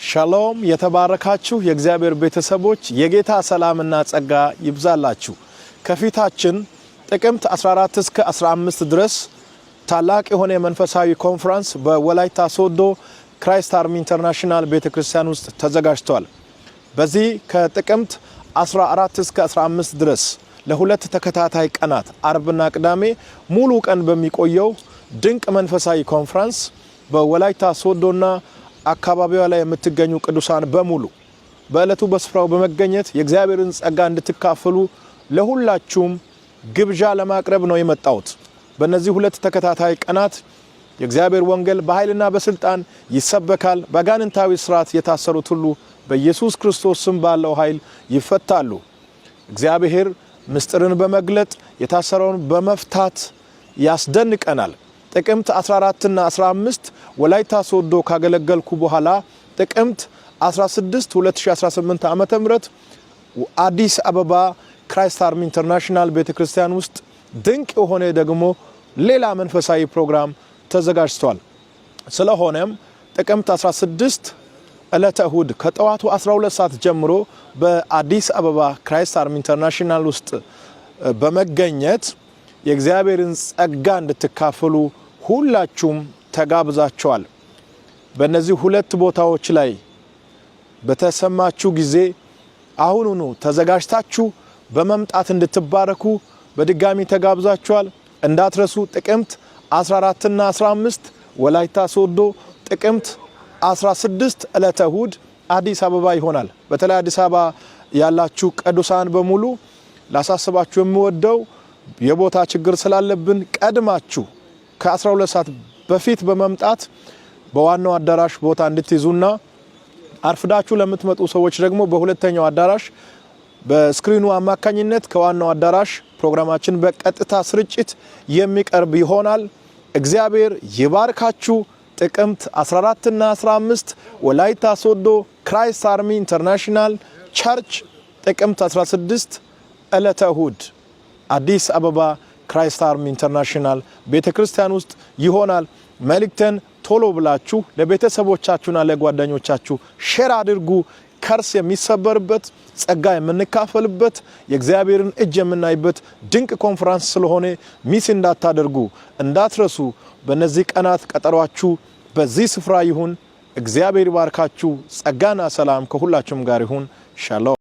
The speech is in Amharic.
ሻሎም የተባረካችሁ የእግዚአብሔር ቤተሰቦች፣ የጌታ ሰላምና ጸጋ ይብዛላችሁ። ከፊታችን ጥቅምት 14 እስከ 15 ድረስ ታላቅ የሆነ የመንፈሳዊ ኮንፈረንስ በወላይታ ሶዶ Christ Army International ቤተክርስቲያን ውስጥ ተዘጋጅቷል። በዚህ ከጥቅምት 14 እስከ 15 ድረስ ለሁለት ተከታታይ ቀናት፣ አርብና ቅዳሜ፣ ሙሉ ቀን በሚቆየው ድንቅ መንፈሳዊ ኮንፈረንስ በወላይታ ሶዶና አካባቢዋ ላይ የምትገኙ ቅዱሳን በሙሉ በዕለቱ በስፍራው በመገኘት የእግዚአብሔርን ጸጋ እንድትካፈሉ ለሁላችሁም ግብዣ ለማቅረብ ነው የመጣሁት። በእነዚህ ሁለት ተከታታይ ቀናት የእግዚአብሔር ወንጌል በኃይልና በስልጣን ይሰበካል። በአጋንንታዊ ስርዓት የታሰሩት ሁሉ በኢየሱስ ክርስቶስ ስም ባለው ኃይል ይፈታሉ። እግዚአብሔር ምስጢርን በመግለጥ፣ የታሰረውን በመፍታት ያስደንቀናል። ጥቅምት 14ና 15 ወላይታ ሶዶ ካገለገልኩ በኋላ ጥቅምት 16 2018 ዓ.ም. አዲስ አበባ Christ Army International ቤተክርስቲያን ውስጥ ድንቅ የሆነ ደግሞ ሌላ መንፈሳዊ ፕሮግራም ተዘጋጅቷል። ስለሆነም ጥቅምት 16 ዕለተ እሁድ ከጠዋቱ 12 ሰዓት ጀምሮ በአዲስ አበባ Christ Army International ውስጥ በመገኘት የእግዚአብሔርን ጸጋ እንድትካፈሉ ሁላችሁም ተጋብዛችኋል። በእነዚህ ሁለት ቦታዎች ላይ በተሰማችሁ ጊዜ አሁኑኑ ተዘጋጅታችሁ በመምጣት እንድትባረኩ በድጋሚ ተጋብዛችኋል። እንዳትረሱ፣ ጥቅምት 14ና 15 ወላይታ ሶዶ፣ ጥቅምት 16 ዕለተ እሁድ አዲስ አበባ ይሆናል። በተለይ አዲስ አበባ ያላችሁ ቅዱሳን በሙሉ ላሳስባችሁ የምወደው የቦታ ችግር ስላለብን ቀድማችሁ ከ12 ሰዓት በፊት በመምጣት በዋናው አዳራሽ ቦታ እንድትይዙና አርፍዳችሁ ለምትመጡ ሰዎች ደግሞ በሁለተኛው አዳራሽ በ screen ኑ አማካኝነት ከዋናው አዳራሽ ፕሮግራማችን በቀጥታ ስርጭት የሚቀርብ ይሆናል። እግዚአብሔር ይባርካችሁ። ጥቅምት 14 እና 15 ወላይታ ሶዶ Christ Army International Church፣ ጥቅምት 16 ዕለተ እሁድ አዲስ አበባ Christ Army International ቤተ ክርስቲያን ውስጥ ይሆናል። መልእክቴን ቶሎ ብላችሁ ለቤተሰቦቻችሁና ለጓደኞቻችሁ share አድርጉ። Curse የሚሰበርበት፣ ጸጋ የምንካፈልበት፣ የእግዚአብሔርን እጅ የምናይበት ድንቅ ኮንፈረንስ ስለሆነ miss እንዳታደርጉ፣ እንዳትረሱ። በእነዚህ ቀናት ቀጠሯችሁ በዚህ ስፍራ ይሁን። እግዚአብሔር ይባርካችሁ። ጸጋና ሰላም ከሁላችሁም ጋር ይሁን። ሻሎም።